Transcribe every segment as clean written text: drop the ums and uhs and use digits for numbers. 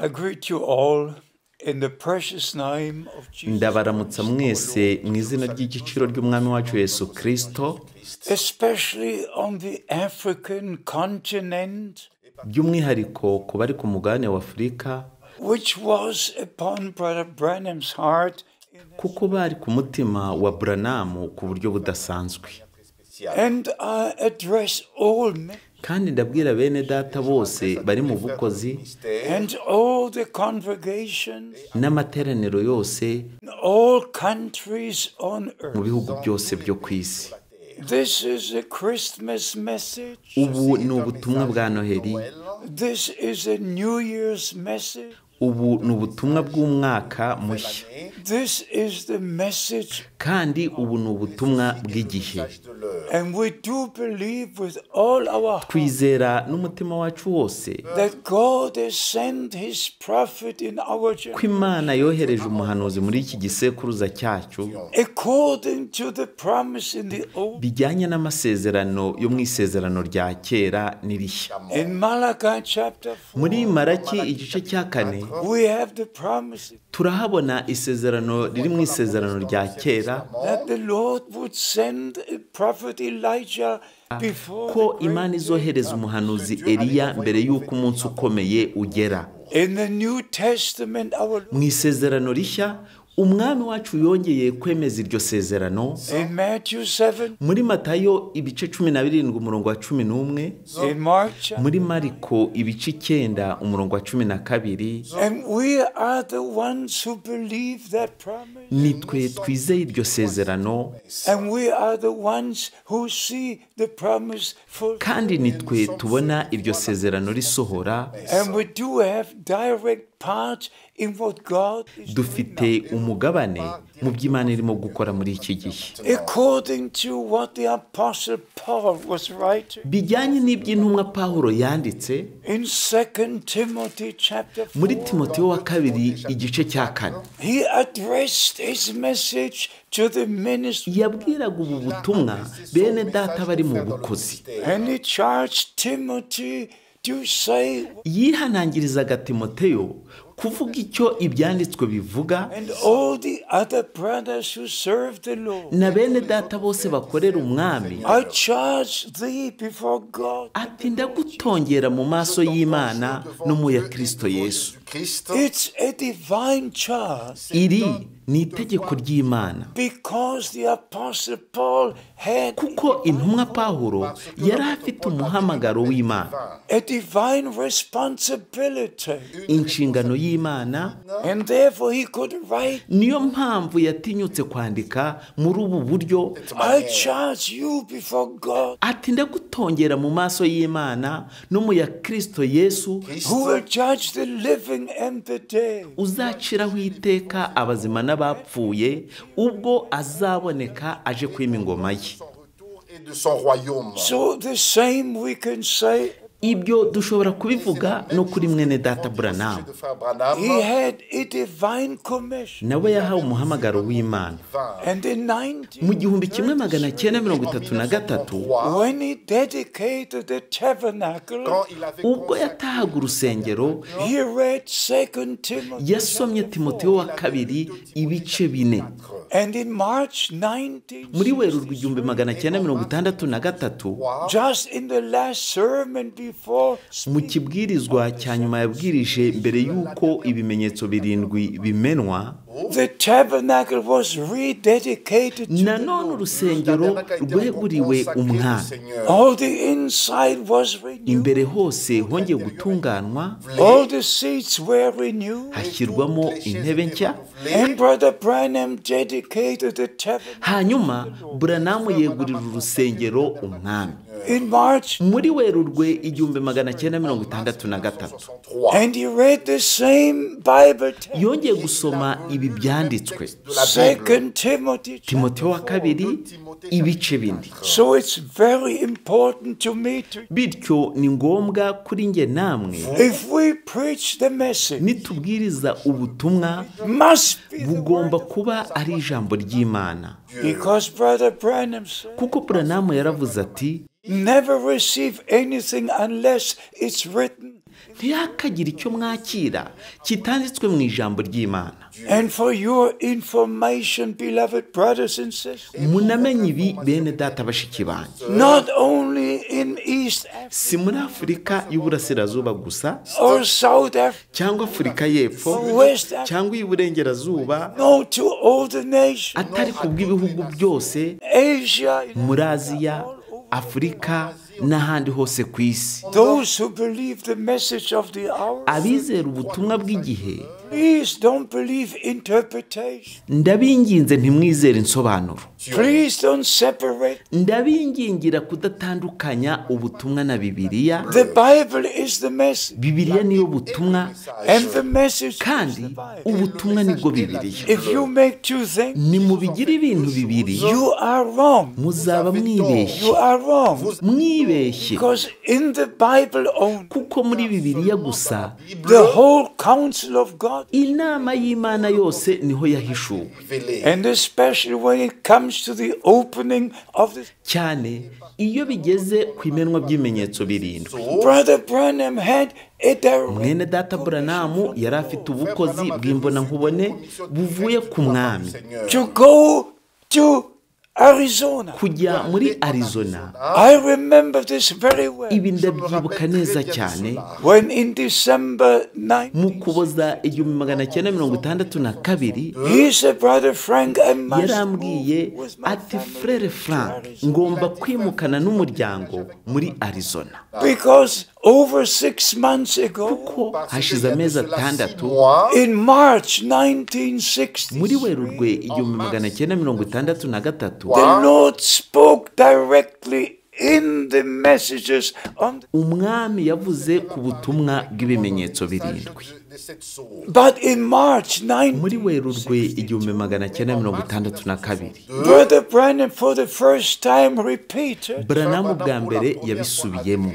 I greet you all in the precious name of Jesus Ndabaramutsa Christ, our mwese Lord, mu izina ry'igiciro ry'Umwami wacu Yesu Kristo, especially on the African continent, by'umwihariko ku bari ku mugabane wa Afurika, which was upon Brother Branham's heart, kuko bari ku mutima wa Branham ku buryo budasanzwe. And I address all men Kandi ndabwira bene data bose bari mu bukozi and all the congregations, n'amateraniro yose in all countries on mu earth. bihugu byose byo ku isi. This is a Christmas message. Ubu ni ubutumwa bwa Noheli, This is a New Year's message. ubu ni ubutumwa bw'umwaka mushya, This is the message, kandi ubu ni ubutumwa bw'igihe. and we do believe with all our heart Twizera n'umutima wacu wose that God has sent His prophet in our ko generation Imana yohereje umuhanuzi muri iki gisekuruza cyacu according to the promise in the Old. bijyanye n'amasezerano yo mu isezerano rya kera n'irishya. In Malachi chapter 4, Muri Maraki igice cya 4 we have the promise turahabona isezerano riri mu isezerano rya kera that the Lord would send a prophet Elijah before ko the great Imana day. izohereza umuhanuzi Eliya mbere y'uko umunsi ukomeye ugera. In the New Testament, our Lord, Mu isezerano rishya umwami wacu yongeye kwemeza iryo sezerano in Matthew 7, muri Matayo ibice 17 umurongo wa 11, in Mark chapter, muri Mariko ibice 9 umurongo wa 12. and we are the ones who believe that promise, Nitwe twizeye iryo sezerano and we are the ones who see the promise fulfilled. kandi nitwe tubona iryo sezerano risohora. And we do have direct part in what God is doing Dufite umugabane mu byo Imana irimo gukora muri iki gihe according to what the Apostle Paul was writing bijyanye n'iby'intumwa Pawulo yanditse in 2 Timothy chapter 4. muri Timoteyo wa kabiri igice cya 4. He addressed his message to the ministry, Yabwiraga ubu butumwa bene data bari mu bukozi, and he charged Timothy to say yihanangirizaga Timoteyo kuvuga icyo ibyanditswe bivuga and all the other brothers who serve the Lord, na bene data bose bakorera umwami, I charge thee before God. ati ndagutongera mu maso y'Imana no mu ya Kristo Yesu. It's a divine charge Iri ni itegeko ry'Imana because the Apostle Paul had kuko intumwa Pawulo yari afite umuhamagaro w'Imana, a divine responsibility, inshingano y'Imana. and therefore he could write, Niyo mpamvu yatinyutse kwandika muri ubu buryo I charge you before God, ati ndagutongera mu maso y'Imana no mu ya Kristo Yesu who will judge the living and the dead. uzaciraho iteka abazima n'abapfuye ubwo azaboneka aje kwima ingoma ye. Et de son royaume. So the same we can say, Ibyo dushobora kubivuga no kuri mwene data Branham, De frère Branham, he had a divine commission. nawe yahawe umuhamagaro w'Imana And in mu 1933 when he dedicated the tabernacle, quand il avait ubwo consacré yatahaga urusengero he read 2 Timothy yasomye chapter Timoteyo 4. wa kabiri ibice 4. And in March Muri Werurwe 1963, 1963 just in the last sermon before mu kibwirizwa cya nyuma yabwirije mbere y'uko ibimenyetso 7 bimenwa, the tabernacle was rededicated to the nanone Lord. urusengero tabernacle a été rweguriwe consacré au umwami. Seigneur. All the inside was renewed. Imbere hose hongeye gutunganywa, All the seats were renewed. hashyirwamo intebe nshya. And Brother Branham dedicated the tabernacle Hanyuma Branham yegurira urusengero umwami in March. muri Werurwe 1963. And he read the same Bible text. Yongeye gusoma ibi byanditswe 2 Timothy chapter Timoteyo wa kabiri ibice 4. So it's very important to me to, Bityo ni ngombwa kuri njye namwe if we preach the message, nitubwiriza ubutumwa must be the bugomba word of kuba ari ijambo ry'Imana, Because Brother Branham said, kuko Branham yaravuze ati never receive anything unless it's written. Ntihakagire icyo mwakira kitanditswe mu ijambo ry'Imana. And for your information, beloved brothers and sisters, Munamenye ibi bene data bashiki banjye, not only in East Africa si muri Afurika y'Uburasirazuba gusa or South Africa cyangwa Afurika y'Epfo or West Africa, cyangwa iy'Uburengerazuba, no, to all the nations, atari ku bw'ibihugu byose, Asia, muri Aziya, Afurika n'ahandi hose ku isi. those who believe the message of the hour, Abizera ubutumwa bw'igihe, please don't believe interpretation. ndabinginze ntimwizere insobanuro. Please don't separate. Ndabingingira kudatandukanya ubutumwa na Bibiliya. The Bible is the message, Bibiliya niyo butumwa, and the message is the kandi Bible. ubutumwa nibwo Bibiliya. If you make two things, Nimubigire ibintu bibiri, you are wrong. muzaba mwibeshye. You are wrong. Mwibeshye Because in the Bible only, kuko muri Bibiliya gusa the whole counsel of God, inama y'Imana yose niho yahishuwe, Révélé. and especially when it comes to the opening of the cyane iyo bigeze ku imenwa by'ibimenyetso birindwi. Brother Branham had a direct Mwene data Buranamu yari afite ubukozi bw'imbonankubone buvuye ku mwami to go to Arizona. kujya muri Arizona. I remember this very well. Ibi ndabyibuka neza cyane. When in December 9, Mu Kuboza 1962, he said, Brother Frank, I must yarambwiye move with my ati family Frere to Frank, Arizona." ngomba kwimukana n'umuryango muri Arizona, Because over 6 months ago, kuko Parce hashize qu'il y a de amezi cela six 6 mois, in March 1963, muri Werurwe 1963, the Lord spoke directly in the messages on the, umwami yavuze ku butumwa bw'ibimenyetso birindwi. de sept sceaux. But in March Muri Werurwe 1962, 1962, Brother Branham for the first time repeated Buranamu bwa mbere yabisubiyemo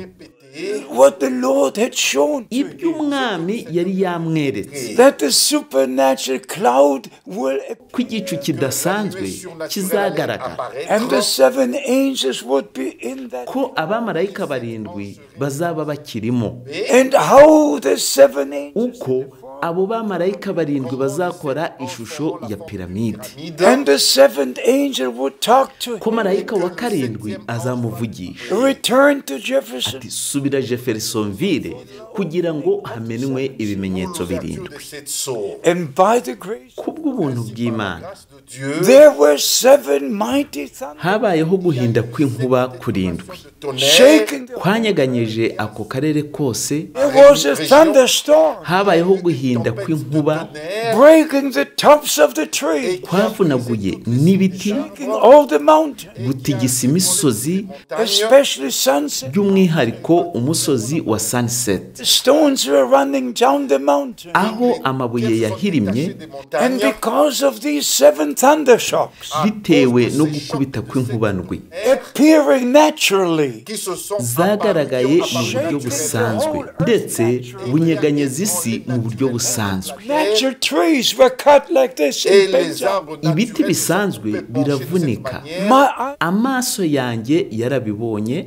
what the Lord had shown to him, ibyo umwami yari yamweretse, that the supernatural cloud will appear ko igicu kidasanzwe kizagaragara, and the seven angels would be in that, ko abamarayika barindwi bazaba bakirimo, and how the seven angels uko abo bamarayika barindwi bazakora ishusho ya piramide, and the seventh angel would talk to ko him, marayika wa karindwi azamuvugisha return to Jefferson ati subira Jeffersonville kugira ngo hamenwe ibimenyetso birindwi. De sept sceaux. and by the grace Kubw'ubuntu bw'Imana Grâce de Dieu, there were seven mighty thunders habayeho guhinda kw'inkuba kurindwi de tonnerre, shaking the kwanyeganyeje ako karere kose. There was a thunderstorm Habayeho guhinda kw'inkuba breaking the tops of the trees, kwavunaguye n'ibiti, shaking all the mountains, gutigisa imisozi, especially Sunset. by'umwihariko umusozi wa Sunset, The stones were running down the mountain. aho amabuye yahirimye des And montagnes, because of these seven thunder shocks bitewe no gukubita kw'inkuba ndwi appearing naturally, qui se sont zagaragaye mu buryo apparues busanzwe, ndetse bunyeganyeza isi mu buryo busanzwe. natural trees were cut like this et and les bent down. arbres Ibiti naturels se sont bisanzwe coupés, penchés de cette biravunika. manière. My, Amaso yanjye yarabibonye,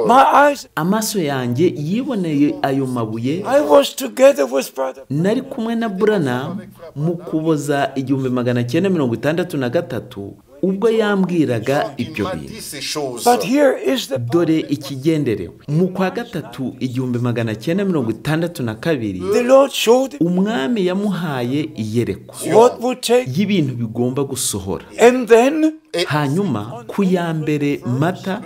my eyes, amaso yanjye yiboneye ayo mabuye. I was together with Brother Nari kumwe na Buranamu mu Kuboza 1963 ubwo yambwiraga Il ibyo m'a bintu. dit ces choses. But here is the Dore ikigenderewe: mu kwa gatatu 1962, the Lord showed him umwami yamuhaye iyerekwa what would take, y'ibintu bigomba gusohora. and then Hanyuma ku ya mbere Mata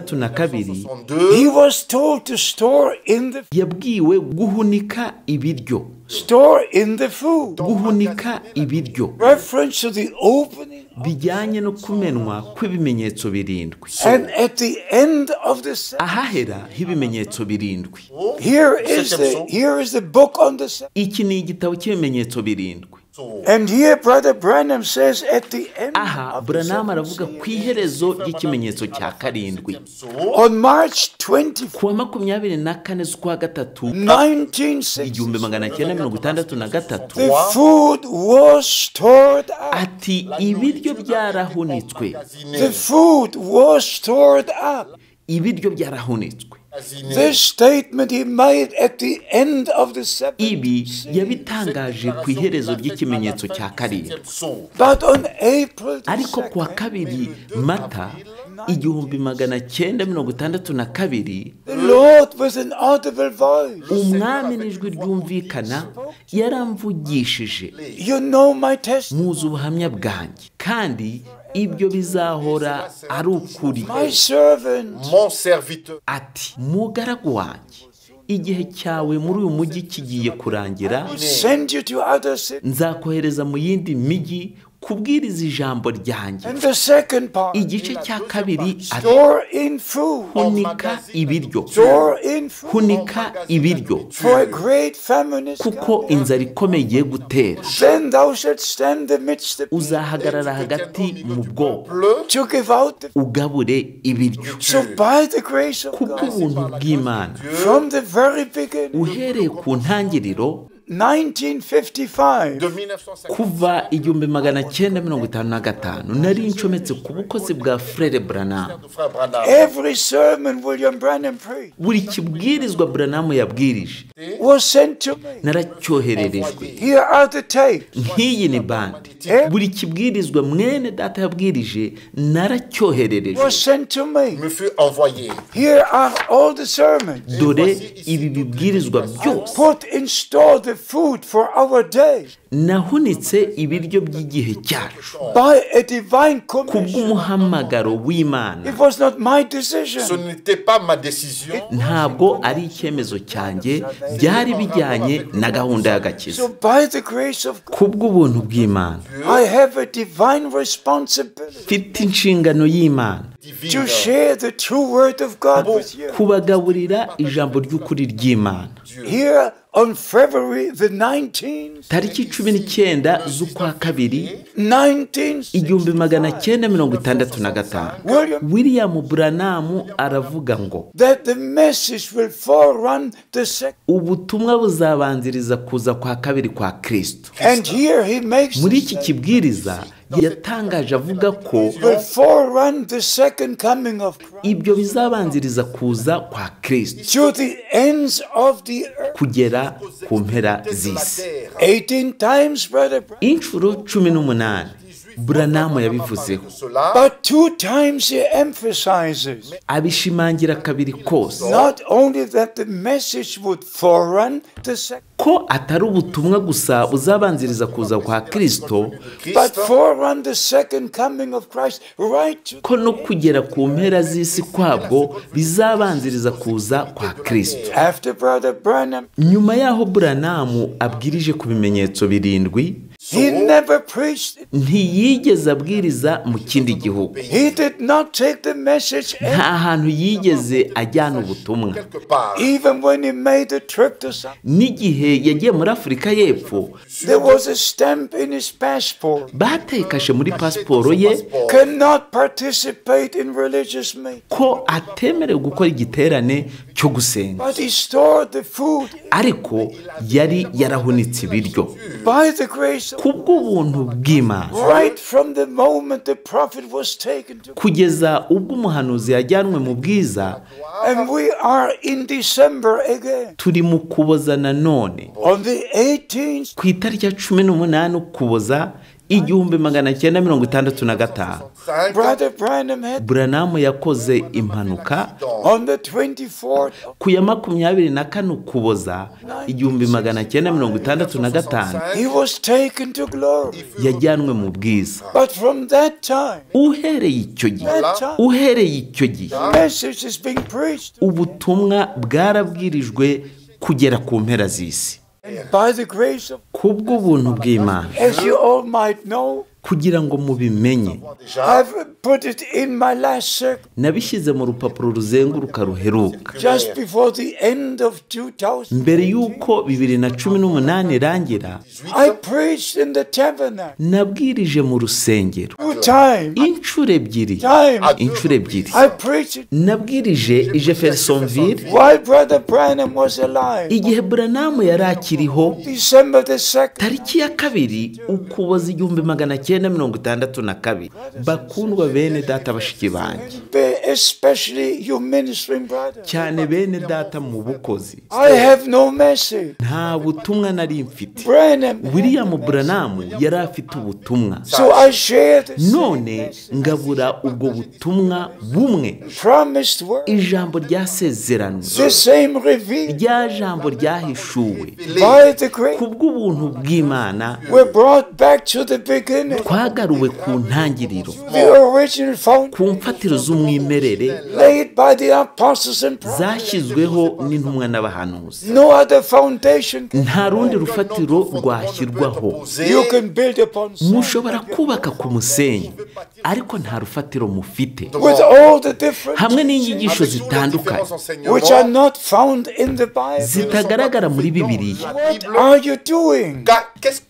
1962, he was told to store in the yabwiwe guhunika ibiryo, store in the food. guhunika ibiryo Reference to the opening, bijyanye no kumenwa kw'ibimenyetso birindwi, and at the end of the seven, ahahera h'ibimenyetso birindwi. here is the book on the seven. Iki ni igitabo cy'ibimenyetso birindwi. And here Brother Branham says at the end Aha of the Buranamu seventh aravuga seal, ku iherezo ry'ikimenyetso cya karindwi, on March 24, ku wa 24 z'ukwa gatatu 1960, 1963, the food was stored up. ati ibiryo byarahunitswe, The food was stored up. ibiryo byarahunitswe. This statement he made at the end of the seventh. Ibi yabitangaje ku iherezo ry'ikimenyetso cya karindwi. But on April the Ariko ku wa 2nd, 2 Mata 1962, the Lord with an audible voice, umwami n'ijwi ryumvikana yaramvugishije. You know my testimony, Muzi ubuhamya bwanjye, kandi ibyo bizahora ari ukuri. my servant, Mon serviteur, Ati mugaragu wanjye, igihe cyawe muri uyu mujyi kigiye kurangira, will send you to other cities. nzakohereza mu yindi mijyi kubwiriza ijambo ryanjye. And the second part, Igice cya kabiri ati store in food, hunika ibiryo, store in food, hunika ibiryo, for a great famine is kuko coming. inzara ikomeye igiye gutera. Then thou shalt stand amidst the people Uzahagarara hagati mu bwoko to give out the. ugabure ibiryo. So by the grace of God, Kubw'ubuntu bw'Imana, from the very beginning, uhereye ku ntangiriro, 1955, de 1950, kuva 1955 nari ncometse ku bukozi bwa Frere Branham. de frère Branham. every sermon William Branham preached Buri kibwirizwa Branham yabwirije was sent to me. naracyohererejwe. Here are the tapes. Nk'iyi ni bande. Buri kibwirizwa mwene data yabwirije naracyohererejwe. Was sent to me. Me fut envoyé. Here are all the sermons. Dore ibi bibwirizwa byose. Put in store the food for our day Nahunitse ibiryo by'igihe cyacu by a divine commission. kubw'umuhamagaro w'Imana. It was not my Ce decision. n'était pas ma décision. Ntabwo ari icyemezo cyanjye, byari bijyanye na gahunda y'agakiza. So by the grace of God, Kubw'ubuntu bw'Imana, I have a divine responsibility mfite inshingano y'Imana to Divine. share the true word of God with you. kubagaburira ijambo ry'ukuri ry'Imana. Here on February the 19th, Tariki 19 z'ukwa kabiri 1965, 1965, William, William Branham aravuga ngo that the message will forerun the second. ubutumwa buzabanziriza kuza kwa kabiri kwa Kristo. And here he makes Muri the iki kibwiriza yatangaje avuga ko will forerun the second coming of Christ ibyo bizabanziriza kuza kwa Kristo to the ends of the earth. kugera ku mpera z'isi. 18 times, Brother Branham. Inshuro 18 Branham yabivuzeho, Cela, But 2 times he emphasizes abishimangira kabiri kose not only that the message would forerun the second, ko atari ubutumwa gusa buzabanziriza kuza kwa Kristo, but forerun the second coming of Christ right to ko no kugera ku mpera z'isi kwabwo bizabanziriza kuza kwa Kristo. after Brother Branham. Nyuma y'aho Branham abwirije ku bimenyetso 7, He never preached it. ntiyigeze abwiriza mu kindi gihugu. He did not take the message Nta hantu yigeze ajyana ubutumwa. quelque part, even when he made a trip to South. N'igihe yagiye muri Afurika y'Epfo, There was a stamp in his passport. bateye kashe muri pasiporo ye Cannot participate in religious meetings. ko atemerewe gukora igiterane cyo gusenga. But he stored the food Ariko yari yarahunitse ibiryo. by the grace of Kubw'ubuntu bw'Imana, right from the moment the prophet was taken to kugeza ubwo umuhanuzi yajyanwe mu bwiza, and we are in December again. turi mu Kuboza nanone On the 18th ku itariki ya 18 Ukuboza 1965, Brother Branham had Branham yakoze impanuka on the 24th ku ya 24 Ukuboza 1965, he was taken to glory. yajyanwe mu bwiza. But from that time, Uhereye icyo gihe, that time, uhereye icyo gihe, the message is being preached. ubutumwa bwarabwirijwe kugera ku mpera z'isi. And by the grace of, Kubw'ubuntu bw'Imana, as you all might know, kugira ngo mubimenye, I've put it in my last circle nabishyize mu rupapuro ruzenguruka ruheruka just before the end of 2000. mbere y'uko 2018 irangira. I preached in the tabernacle Nabwirije mu rusengero 2 times. inshuro ebyiri, Times. inshuro ebyiri I preached it nabwirije i Jeffersonville while Brother Branham was alive. igihe Branham yari akiriho, December the 2nd, tariki ya 2 Ukuboza 1962. Bakundwa bene data bashiki banjye, Especially you ministering brothers. Cyane bene data mu bukozi. I have no message. Nta butumwa nari mfite. Branham. William Branham yari afite ubutumwa. So I shared the same None message. ngabura ubwo butumwa bumwe. Promised word. Ijambo ryasezeranwe. The same revealed. Rya jambo ryahishuwe. By the grace. Kubw'ubuntu bw'Imana. We're brought back to the beginning. Twagaruwe ku ntangiriro. The original foundation. Ku mfatiro z'umwimerere. Laid by the apostles and prophets. Zashyizweho n'intumwa n'abahanuzi. No other foundation. Nta rundi rufatiro rwashyirwaho. You can build upon sand. Mushobora kubaka ku musenyi, ariko nta rufatiro mufite. With all the different Hamwe n'inyigisho zitandukanye which are not found in the Bible. zitagaragara muri Bibiliya. What are you doing?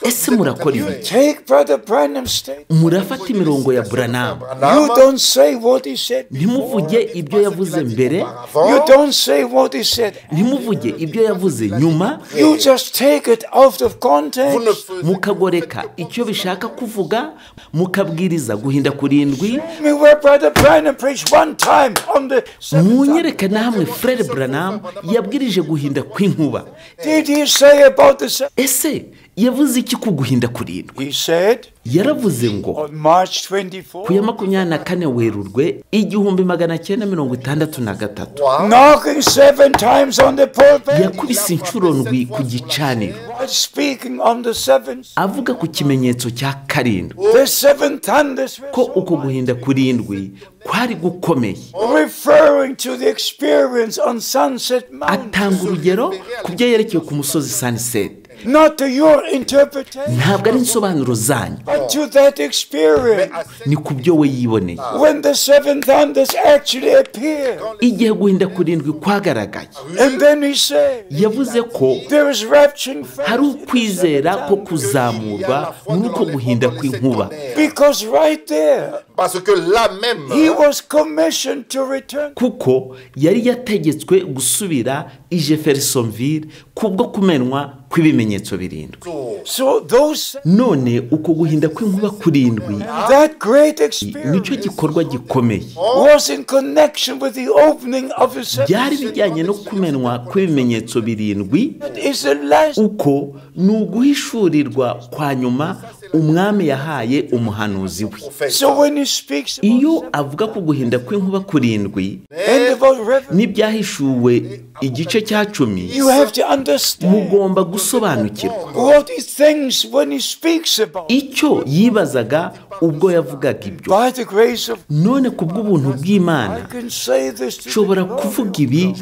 Ese murakora ibi? Take Brother Branham's statement. Murafata imirongo ya Branham. You don't say what he said. Ntimuvuge ibyo yavuze mbere. You don't say what he said. Ntimuvuge ibyo yavuze nyuma. You just take it out of context. Mukagoreka icyo bishaka kuvuga, mukabwiriza guhinda kurindwi. Me where Brother Branham preached one time on the seventh time. Munyereke namwe Frere Branham yabwirije guhinda kw'inkuba. Did he say about the seventh? Ese yavuze iki ku guhinda kurindwi? He said Yaravuze ngo on March 24, ku ya 24 Werurwe 1963, knocking 7 times on the pulpit, yakubise inshuro ndwi ku gicaniro, speaking on the seventh, avuga ku kimenyetso cya karindwi, the seven thunders, ko uko guhinda kurindwi kwari gukomeye. referring to the experience on Sunset Mountain, Atanga urugero ku byo yerekeye ku musozi Sunset. not to your interpretation, Ntabwo ari insobanuro zanyu, but to that experience ni ku byo we yiboneye. when the seven thunders actually appeared. Igihe guhinda kurindwi kwagaragaye, And then he said, yavuze ko there is rapturing faith hari ukwizera ko kuzamurwa muri uko guhinda kw'inkuba, because right there Parce que là même, he was commissioned to return. kuko yari yategetswe gusubira i Jeffersonville kubwo kumenwa kw'ibimenyetso birindwi. So those None uko guhinda kw'inkuba kurindwi that great nicyo experience gikorwa gikomeye was in connection with the opening of the seventh. byari bijyanye no kumenwa kw'ibimenyetso birindwi. Is the last Uko ni uguhishurirwa kwa nyuma umwami yahaye umuhanuzi we. So when he speaks about Iyo avuga ku guhinda kw'inkuba kurindwi and about revelation, n'ibyahishuwe igice cya 10, you have to understand mugomba gusobanukirwa what he thinks when he speaks about. icyo yibazaga ubwo yavugaga ibyo. By the grace of None kubw'ubuntu bw'Imana I can say this to the nshobora glory kuvuga ibi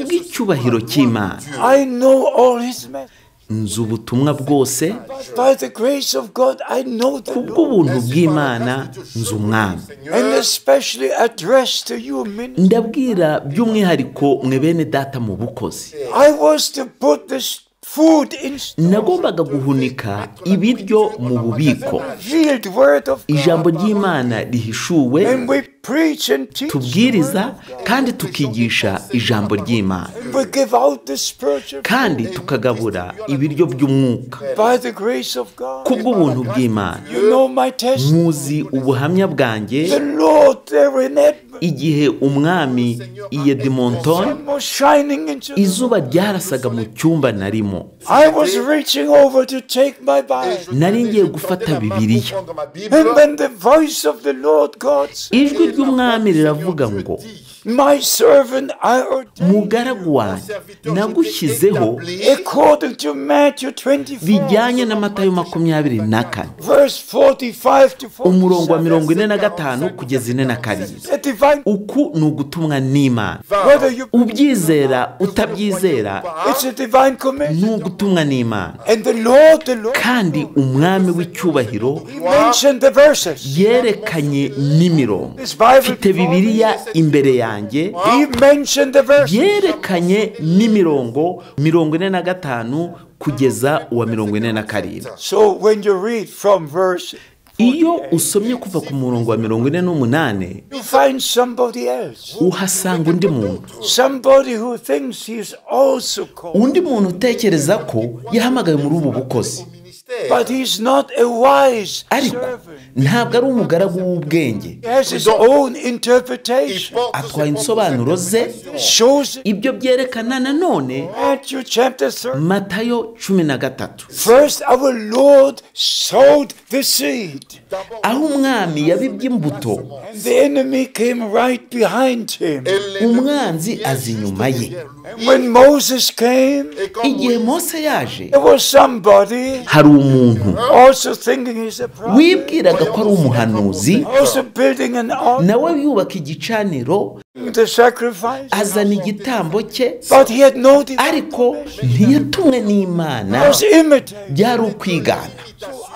kubw'icyubahiro cy'Imana. I know all his methods. Nzi ubutumwa bwose, But by the grace of God, I know the Lord. kubw'ubuntu bw'Imana nzi umwami. And especially addressed to you, minister. Ndabwira by'umwihariko mwe bene data mu bukozi. I was to put this food in Nagombaga guhunika ibiryo mu bubiko. revealed word of God. Ijambo ry'Imana rihishuwe, And we preach and teach the word tubwiriza of God. kandi tukigisha ijambo ry'Imana, And we give out the spiritual kandi tukagabura ibiryo by'umwuka by the grace of God. kubw'ubuntu bw'Imana. You know my testimony. Muzi ubuhamya bwanjye The Lord there in Edmund igihe umwami i Edmonton was shining into the izuba ryarasaga mu cyumba narimo. I was reaching over to take my Bible. Nari ngiye gufata Bibiliya, And then the voice of the Lord God said, ijwi ry'umwami riravuga ngo My servant I ordained mugaragu wanjye nagushyizeho according to Matthew 24, bijyanye na Matayo 24 verse 45 to umurongo wa 47. 45 kugeza 47. A divine, Uku ni ugutumwa n'Imana. whether you, Ubyizera utabyizera, it's a divine commission. ni ugutumwa n'Imana. And the Lord, Kandi umwami w'icyubahiro he mentioned the verses. yerekanye n'imirongo. This Bible, Mfite Bibiliya imbere yanjye, he mentioned the verses. yerekanye n'imirongo 45 kugeza uwa 47. So when you read from verse, Iyo usomye kuva ku murongo wa 48, you find somebody else. uhasanga undi muntu, Somebody who thinks he's also called. undi muntu utekereza ko yahamagawe muri ubu bukozi. But he's not a wise Ariko servant. ntabwo ari umugaragu w'ubwenge. He has his own interpretation. Atwaye insobanuro ze. Shows Ibyo byerekana nanone Matthew chapter 3. Matayo 13, First, our Lord sowed the seed, aho umwami yabibye imbuto, and the enemy came right behind him. Umwanzi aza inyuma ye. And when Moses came, Igihe Mose yaje, there was somebody hari umuntu also thinking he's a prophet, wibwiraga ko ari umuhanuzi, also building an altar, nawe yubaka igicaniro, the sacrifice. azana igitambo cye, But he had no divine ariko commission. ntiyatumwe n'Imana, Was imitated. byari ukwigana.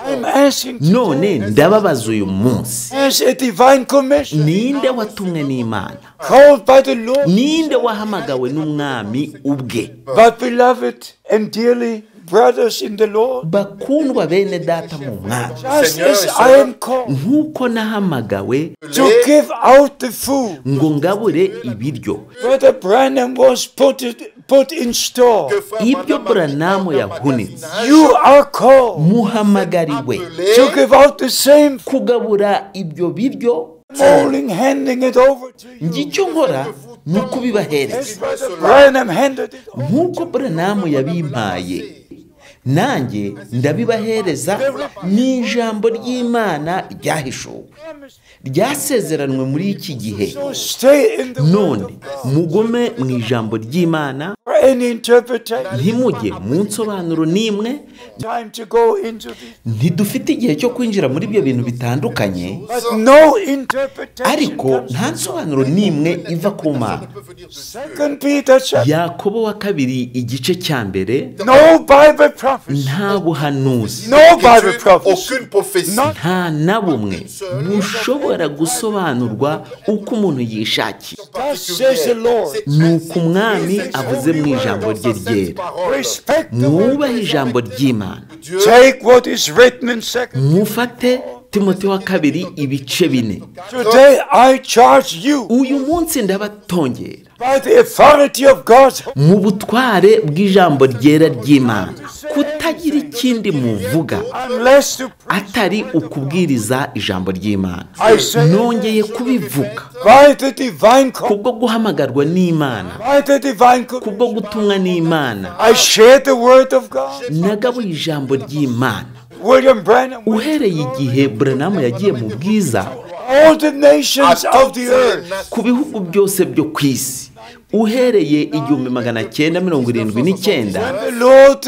I'm asking None today, ndababaza uyu munsi, as a divine commission ninde watumwe n'Imana? called by the Lord. Ninde wahamagawe n'umwami ubwe? But beloved and dearly brothers in the Lord, Bakundwa bene data mu mwami, just as I am called nk'uko nahamagawe to give out the food, ngo ngabure ibiryo, Brother Branham was put in store. Ibyo Buranamu yahunitse, You are called muhamagariwe to give out the same kugabura ibyo biryo. morning, handing it over to you. Njye icyo nkora ni ukubibahereza As Brother Branham handed it over. nk'uko Buranamu yabimpaye, nanjye ndabibahereza. Ni ijambo ry'Imana ryahishuwe, ryasezeranwe muri iki gihe. So stay in the word None of God. mugume mu ijambo ry'Imana, For any interpretation, ntimujye mu nsobanuro n'imwe. time to go into the Ntidufite igihe cyo kwinjira muri ibyo bintu bitandukanye, but no interpretation ariko comes. nta nsobanuro n'imwe iva ku Mana. Second Peter chapter. Yakobo wa kabiri igice cya mbere, No Bible prophecy. nta buhanuzi, No Bible prophecy. Aucune prophétie. nta na bumwe bushobora gusobanurwa uko umuntu yishakiye. Thus says the Lord. Ni uko umwami avuze mu ijambo rye ryera. Respect the word. Mwubahe ijambo ry'Imana. Take what is written in Second. Mufate Timote wa kabiri ibice 4. Today I charge you Uyu munsi ndabatongera by the authority of God's mu butware bw'ijambo ryera ry'Imana kutagira ikindi muvuga unless to preach atari ukubwiriza ijambo ry'Imana. I say Nongeye kubivuga by the divine call, kubwo guhamagarwa n'Imana, by the divine kubwo commission. gutumwa n'Imana, I share the word of God. nagabuye ijambo ry'Imana. William Branham, Uhereye igihe Branham yagiye mu bwiza all the nations of the earth, ku bihugu byose byo ku isi, uhereye 1979, the Lord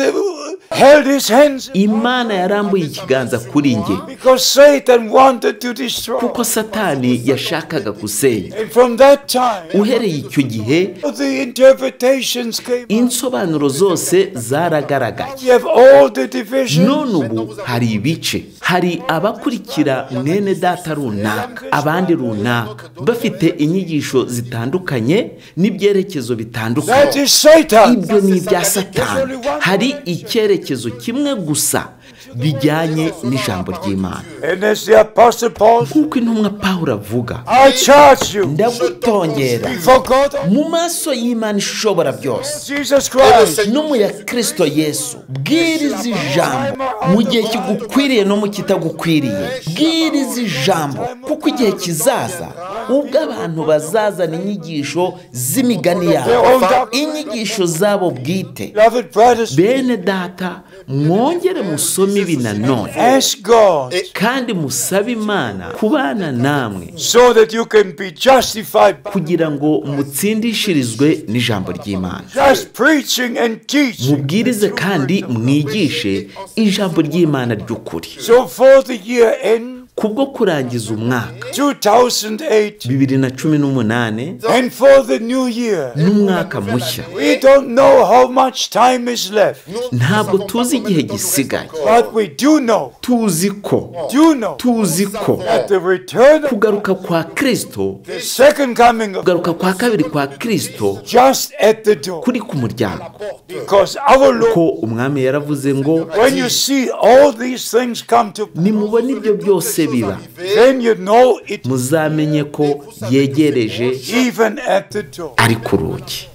held his hands Imana yarambuye ikiganza kuri njye, because Satan wanted to destroy. kuko Satani yashakaga gusenya. And from that time, Uhereye icyo gihe, the interpretations came. insobanuro zose zaragaragaye. We have all the divisions. None ubu hari ibice, hari abakurikira mwene data runaka, abandi runaka, bafite inyigisho zitandukanye n'ibyerekezo That bitandukanye. is Satan. Ibyo ni ibya Satani. Hari icyerekezo kimwe gusa bijyanye n'ijambo ry'Imana. And as the Apostle Paul, Nk'uko intumwa Pawulo avuga, I charge you ndagutongera before God, mu maso y'Imana ishobora byose Jesus Christ, no mu ya Kristo Yesu, bwiriza ijambo mu gihe kigukwiriye no mu kitagukwiriye. Bwiriza ijambo, kuko igihe kizaza ubwo abantu bazazana inyigisho z'imigani yabo, inyigisho zabo bwite. beloved brothers, Bene data, mwongere musome ibi nanone, ask God kandi musabe Imana kubana namwe so that you can be justified by kugira ngo mutsindishirizwe n'ijambo ry'Imana. just preaching and teaching. Mubwirize kandi mwigishe ijambo ry'Imana ry'ukuri. So for the year end Kubwo kurangiza umwaka 2008 2018 and for the new year, n'umwaka mushya, we don't know how much time is left, ntabwo tuzi igihe gisigaye. but we do know, Tuzi ko do know tuzi ko that the return of kugaruka kwa Kristo, the second coming of kugaruka kwa kabiri kwa Kristo just at the door, kuri ku muryango. because our Lord, Ko umwami yaravuze ngo when you see all these things come to pass, nimubona ibyo byose biba, then you know it muzamenye ko yegereje even at the door. ari ku rugi.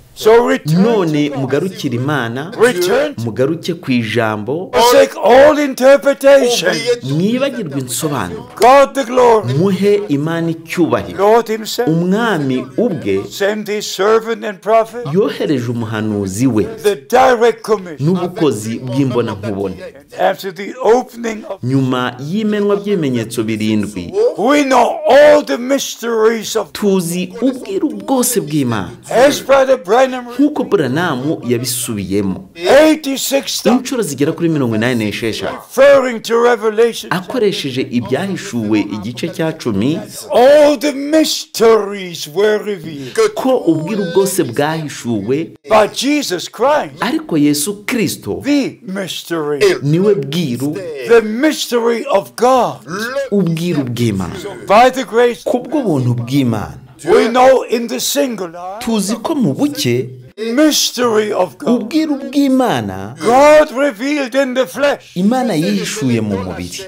None mugarukire Imana, mugaruke ku ijambo, mwibagirwe insobanuro, muhe Imana icyubahiro. Umwami ubwe yohereje umuhanuzi we n'ubukozi bw'imbonankubone. Nyuma y'imenwa by'ibimenyetso 7, tuzi ubwiru bwose bw'Imana nk'uko Branham yabisubiyemo inshuro zigera kuri 86, akoresheje ibyahishuwe igice cya 10, ko ubwiru bwose bwahishuwe, ariko Yesu Kristo niwe bwiru, ubwiru bw'Imana. Kubw'ubuntu bw'Imana tuzi ko mu buke ubwiru bw'Imana Imana yihishuye mu mubiri.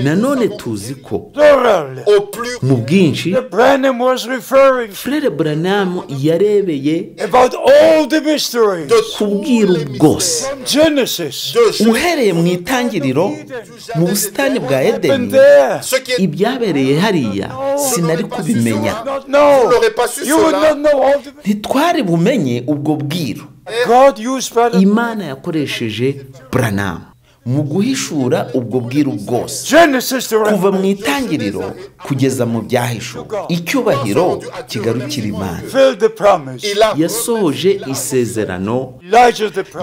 Nanone tuzi ko mu bwinshi Frere Branham yarebeye ku bwiru bwose, uhereye mu itangiriro mu busitani bwa Edeni. Ibyabereye hariya sinari kubimenya, ntitwari bumenye ubwo bwiru. Imana yakoresheje Branham mu guhishura ubwo bwiru bwose, kuva mu itangiriro kugeza mu byahishuwe. Icyubahiro kigarukira Imana. Yasohoje isezerano,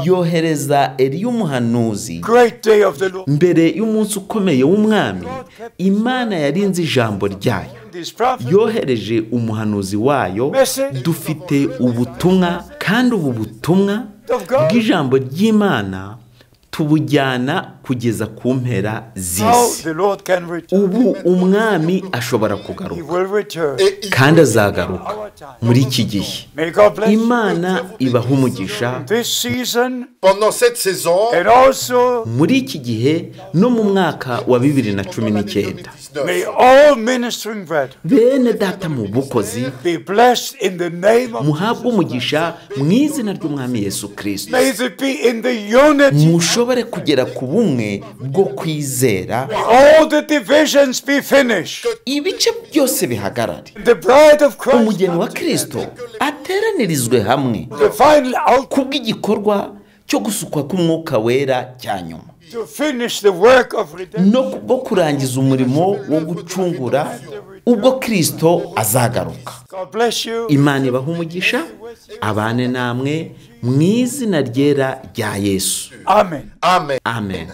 yohereza Eliya umuhanuzi mbere y'umunsi ukomeye w'umwami. Imana yarinze ijambo ryayo, yohereje umuhanuzi wayo. Dufite ubutumwa, kandi ubu butumwa bw'ijambo ry'Imana tubujyana kugeza ku mpera z'isi. Ubu umwami ashobora kugaruka, kandi azagaruka muri iki gihe. Imana ibaha umugisha muri iki gihe no mu mwaka wa 2019. Bene data mu bukozi, muhabwe umugisha mu izina ry'umwami Yesu Kristo. Mushobore kugera ku bumwe bwo kwizera, ibice byose bihagarare, umugeni wa Kristo ateranirizwe hamwe kubw'igikorwa cyo gusukwa k'umwuka wera cya nyuma, no kubwo kurangiza umurimo wo gucungura ubwo Kristo azagaruka. Imana ibahe umugisha, abane namwe mu izina ryera rya Yesu. Amen. Amen.